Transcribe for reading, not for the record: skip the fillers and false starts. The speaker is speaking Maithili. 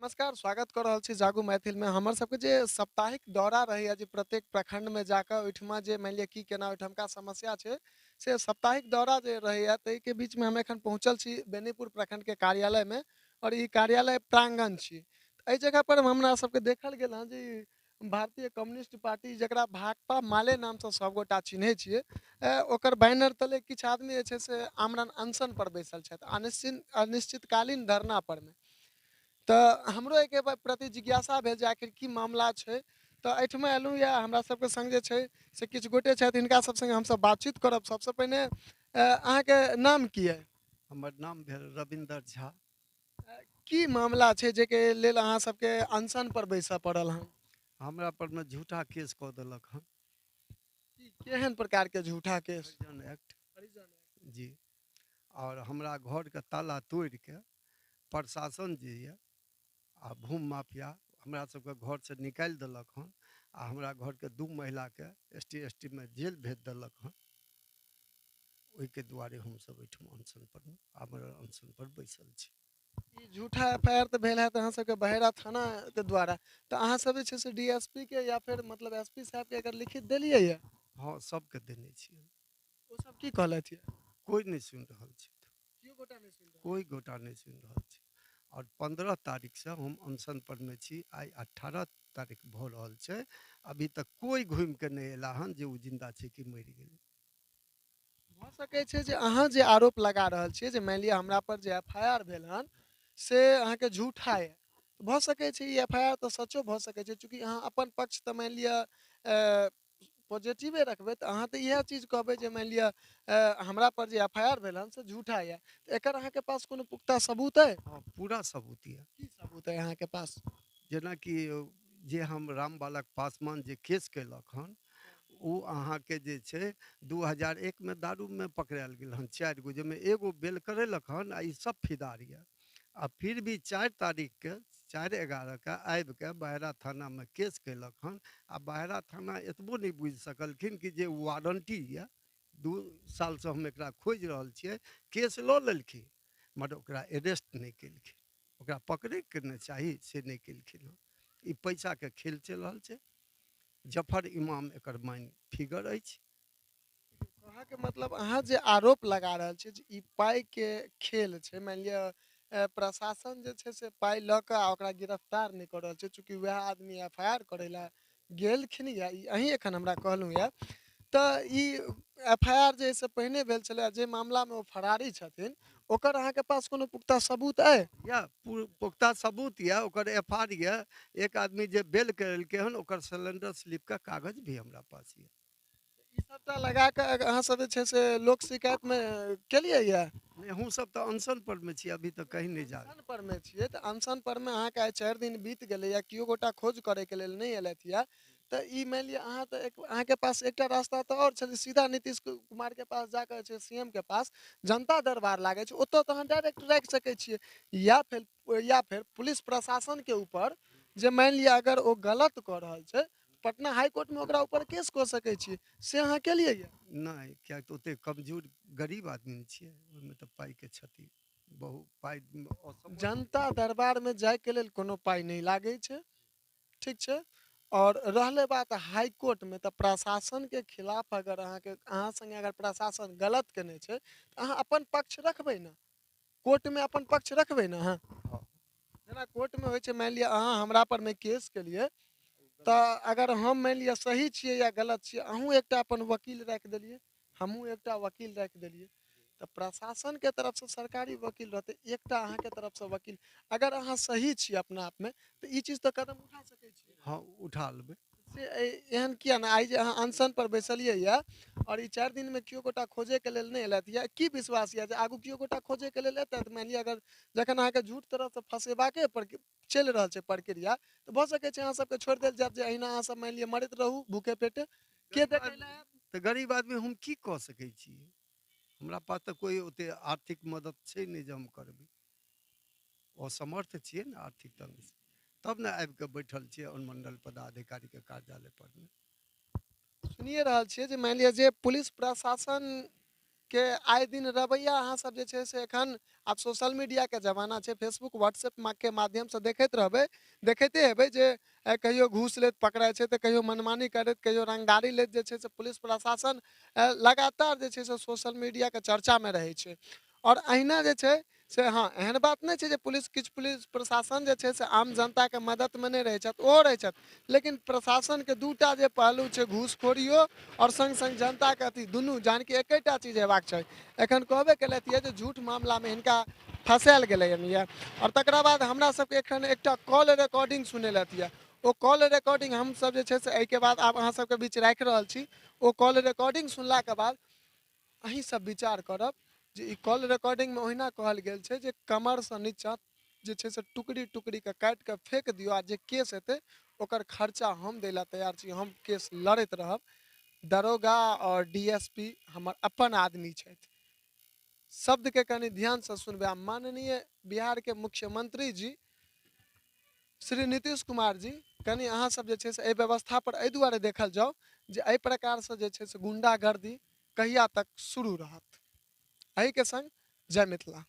नमस्कार, स्वागत कऽ रहल छी जागू मैथिलमे। हमर सबके जे साप्ताहिक दौरा रहैया जे प्रत्येक प्रखंडमे जाकऽ ओहिठमा जे मानि लिअ की केना ओहिठमका समस्या छै से साप्ताहिक दौरा जे रहैया ताहिके बीचमे हम एखन पहुँचल छी बेनीपुर प्रखंडके कार्यालयमे और ई कार्यालय प्रांगण छी। एहि जगह पर हमरा सबके देखल गेल हँ जे भारतीय कम्युनिस्ट पार्टी जकरा भाकपा माले नामसँ सभगोटा चिन्है छियै, ओकर बैनर तले किछु आदमी जे छै से आमरण अनशन पर बैसल छथि, अनिश्चितकालीन धरना परमे। तऽ हमरो एहिके प्रति जिज्ञासा भेल जे आखिर की मामला छै, तऽ एहिठमा एलहुँ या हमरा सबके संग जे छै से किछु गोटे छथि, हिनका सब संगे हमसब बातचीत करब। सबसँ पहिने अहाँके नाम की अइ? हमर नाम भेल रविन्द्र झा। की मामला छै जाहिके लेल अहाँ सबके अनशन पर बैसऽ पड़ल हन? हमरा पर मे झूठा केस कऽ देलक हन। केहन प्रकार के झूठा केस? हरिजन एक्ट जी। और हमरा घर के ताला तोड़ि के प्रशासन जे यऽ आ भूमि माफिया हमरा सबके घर से निकालि देलक हन आ हमरा घर के 2 महिला के एस टी एस टी मे जेल भेज देलक हन। ओहिके दुआरे हमसब एहिठाम अनशन पर आमरण अनशन पर बैसल छी। ई झूठा एफ I R तऽ भेल हैत अहाँ सबके बहेरा थाना के द्वारा, तऽ अहाँ सब जे छै से डी एस पी के या फेर मतलब एस पी साहब के अगर लिखित देलियै ये? हँ, सबके देने छियै। ओ सब की कहलथि ये? कोइ नहि सुनि रहल छै। केओ गोटा नहि सुनि रहल? कोइ गोटा नहि सुनि रहल छै। और 15 तारीख से हम अनशन पर मे छी, आइ 18 तारीख भऽ रहल छै, अभी तक कोइ घुमि के नहि एला हन जे ओ जिन्दा छै कि मरि गेलै। भऽ सकै छै जे अहाँ जे आरोप लगा रहल छियै जे मानि लिअ हमरा पर जे एफ I R भेल हन से अहाँके झूठा यऽ, भऽ सकै छै ई एफ I R तऽ सचो भऽ सकै छै, चूँकि अहाँ अपन पक्ष तऽ मानि लिअ पॉजिटिवे रखबै तऽ अहाँ तऽ इएह चीज कहबै जे मानि लिअ हमरा पर जे एफ I R भेल हन से झूठा यऽ, तऽ एकर अहाँके पास कोनो पुख्ता सबूत अइ? हँ, पूरा सबूत यऽ। की सबूत अइ अहाँके पास? जेनाकि जे हम राम बालक पासवान जे केस केलक हन ओ अहाँके जे छै 2001 में दारूमे पकड़ायल गेल हन 4 गो, जाहिमे एगो बेल करेलक हन आ ई सब फिदार यऽ। आ फिर भी 4 तारीखके 4/11 के आबिके बहरा थानामे केस केलक हन आ बहरा थाना एतबो नहि बुझि सकलखिन कि जे वारंटी यऽ, 2 सालसँ हम एकरा खोजि रहल छियै, केस लऽ लेलखिन मगर ओकरा अरेस्ट नहि केलखिन, ओकरा पकड़ैके ने चाही से नहि केलखिन हन। ई पैसाके खेल चलि रहल छै। जफर इमाम एकर माइन फिगर अछि। अहाँके मतलब अहाँ जे आरोप लगा रहल छी जे ई पाइके खेल छै, मानि लिअ प्रशासन जे छै से पाइ लऽ कऽ आ ओकरा गिरफ्तार नहि कऽ रहल छै, चूँकि वएह आदमी एफ I R करै लए गेलखिन यऽ, ई अहीं एखन हमरा कहलहुँ यऽ, तऽ ई एफ I R जे एहिसँ पहिने भेल छलै जे मामलामे ओ फरारी छथिन ओकर अहाँके पास कोनो पुख्ता सबूत अइ? या पुख्ता सबूत यऽ, ओकर एफ I R यऽ, एक आदमी जे बेल करेलकै हन ओकर सिलेंडर स्लिपके कागज भी हमरा पास यऽ। ई सबटा लगा कऽ अहाँ सब जे छै से लोक शिकायतमे केलियै यऽ? नहि, हम सब तऽ अनशन पर मे छी, अभी तऽ कहीं नहि जा। अनशन पर मे छियै तऽ अनशन पर मे अहाँके आइ 4 दिन बीत गेलैया, केओ गोटा खोज करैके लेल नहि एलथि यऽ, तऽ ई मानि लिअ अहाँ तऽ एक अहाँके पास एकटा रास्ता तऽ आओर छलै, सीधा नीतीश कुमार के पास जाकऽ छै सी एम के पास जनता दरबार लागै छै, ओतऽ तऽ अहाँ डायरेक्ट राखि सकै छियै, या फेर पुलिस प्रशासन के ऊपर जे मानि लिअ अगर ओ गलत कऽ रहल छै पटना हाई कोर्टमे ओकरा ऊपर केस कऽ सकै छियै, से अहाँ केलियै यऽ? नहि, किएक तऽ ओतेक कमजोर गरीब आदमी ने छियै, ओहिमे तऽ पाइके क्षति बहुत पाइ असम्भव। जनता दरबारमे जाइके लेल कोनो पाइ नहि लागै छै, ठीक छै। और रहलै बात हाई कोर्टमे, तऽ प्रशासनके खिलाफ अगर अहाँ संगे अगर प्रशासन गलत केने छै तऽ अहाँ अपन पक्ष रखबै ने, कोर्टमे अपन पक्ष रखबै ने अहाँ। हँ। जेना कोर्टमे होइ छै मानि लिअ अहाँ हमरा परमे केस केलियै तऽ अगर हम मानि लिअ सही छियै या गलत छियै, अहूँ एकटा अपन वकील राखि देलियै, हमहूँ एकटा वकील राखि देलियै, तऽ प्रशासनके तरफसँ सरकारी वकील रहतै, एकटा अहाँके तरफसँ वकील, अगर अहाँ सही छियै अपना आपमे तऽ ई चीज तऽ कदम उठा सकै छियै। हँ, उठा लेबै। से एहन किया ने आइ जे अहाँ अनशन पर बैसलियै यऽ और ई 4 दिनमे केओ गोटा खोजैके लेल नहि एलथि यऽ, की विश्वास यऽ जे आगू केओ गोटा खोजैके लेल एतथि? मानि लिअ अगर जखन अहाँके झूठ तरहसँ फँसेबाके पर चलि रहल छै प्रक्रिया तऽ भऽ सकै छै अहाँ सबके छोड़ि देल जायत जे अहिना अहाँ सब मानि लिअ मरैत रहू भूखे पेटे, के देखै लए आयत? तऽ गरीब आदमी हम की कऽ सकै छी? हमरा पास तऽ कोइ ओते आर्थिक मदद छै नहि जे हम करबै, असमर्थ छियै ने आर्थिक ढङ्गसँ, तब ने आबि कऽ बैठल छियै अनुमंडल पदाधिकारीके कार्यालय पर मे। सुनिए रहल छियै जे मानि लिअ जे पुलिस प्रशासन के आए दिन रवैया अहाँ सब जे छै से एखन आब सोशल मीडिया के जमाना छै, फेसबुक व्हाट्सएप के माध्यमसँ देखैत रहबै, देखैते हेबै जे कहियो घूस लैत पकड़ाइ छै तऽ कहियो मनमानी करैत, कहियो रंगदारी लैत जे छै से पुलिस प्रशासन लगातार जे छै से सोशल मीडिया के चर्चामे रहै छै। आओर अहिना जे छै से हँ एहन बात नहि छै जे पुलिस किछु पुलिस प्रशासन जे छै से आम जनताके मददमे नहि रहै छथि, ओहो रहै छथि, लेकिन प्रशासनके दूटा जे पहलू छै, घूसखोरियो आओर सङ्ग सङ्ग जनताके अथी, दुनू जान कि एकेटा चीज हेबाक चाही। एखन कहबे केलथि यऽ जे झूठ मामलामे हिनका फँसायल गेलै हन यऽ। आओर तकरा बाद हमरा सबके एखन एकटा कॉल रिकॉर्डिंग सुनेलथि यऽ, ओ कॉल रिकॉर्डिंग हमसब जे छै से एहिके बाद आब अहाँ सबके बीच राखि रहल छी। ओ कॉल रिकॉर्डिंग सुनलाके बाद अहीं सब विचार करब जे ई कॉल रिकॉर्डिंगमे ओहिना कहल गेल छै जे कमरसँ नीचाँ जे छै से टुकड़ी टुकड़ीके काटि कऽ फेक दियौ आ जे केस हेतै ओकर खर्चा हम दै लए तैयार छी, हम केस लड़ैत रहब। दरोगा आओर DSP हमर अपन आदमी छथि। शब्दके कनि ध्यानसँ सुनबै। आ माननीय बिहारके मुख्यमंत्री जी श्री नीतीश कुमार जी, कनि अहाँ सब जे छै से एहि व्यवस्था पर एहि दुआरे देखल जाउ जे एहि प्रकारसँ जे छै से गुंडागर्दी कहिया तक शुरू रहत। एहिके संग जय मिथिला।